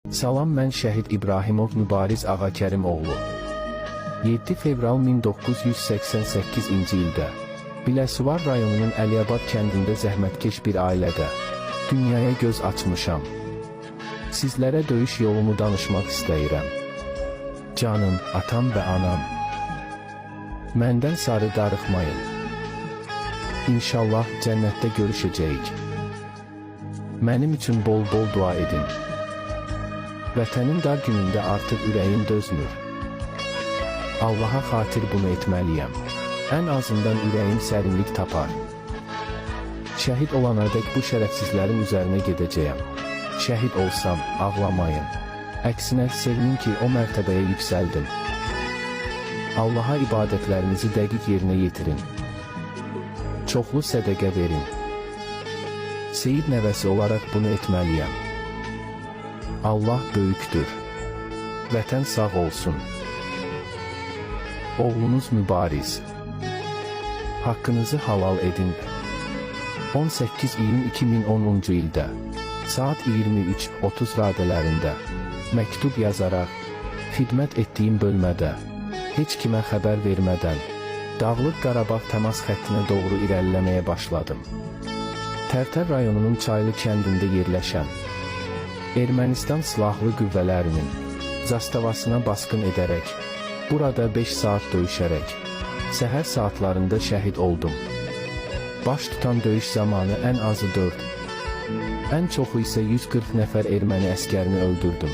Salam, mən Şəhid İbrahimov Mübariz Ağakərim oğlu. 7 fevral 1988-ci ildə Biləsuvar rayonunun Əliabad kəndində zəhmətkeş bir ailədə dünyaya göz açmışam. Sizlərə döyüş yolumu danışmaq istəyirəm. Canım, atam və anam. Məndən sarı darıxmayın. İnşallah cənnətdə görüşəcəyik. Mənim üçün bol-bol dua edin. Vətənin dar günündə artıq ürəyim dözmür. Allaha xatir bunu etməliyəm. Ən azından ürəyim sərinlik tapar. Şəhid olanadək bu şərəfsizlərin üzərinə gedəcəyəm. Şəhid olsam, ağlamayın. Əksinə, sevinin ki, o mərtəbəyə yüksəldim. Allaha ibadətlərinizi dəqiq yerinə yetirin. Çoxlu sədəqə verin. Seyid nəvəsi olaraq bunu etməliyəm. Allah böyükdür. Vətən sağ olsun. Oğlunuz Mübariz. Haqqınızı halal edin. 18 iyun 2010-cu ildə saat 23:30 radələrində məktub yazaraq xidmət etdiyim bölmədə heç kimə xəbər vermədən Dağlıq Qarabağ təmas xəttinə doğru irəliləməyə başladım. Tərtər rayonunun Çaylı kəndində yerləşən Ermənistan silahlı qüvvələrinin zastavasına basqın edərək burada 5 saat döyüşərək səhər saatlarında şəhid oldum. Baş tutan döyüş zamanı ən azı 4, ən çoxu isə 140 nəfər erməni əskərini öldürdüm.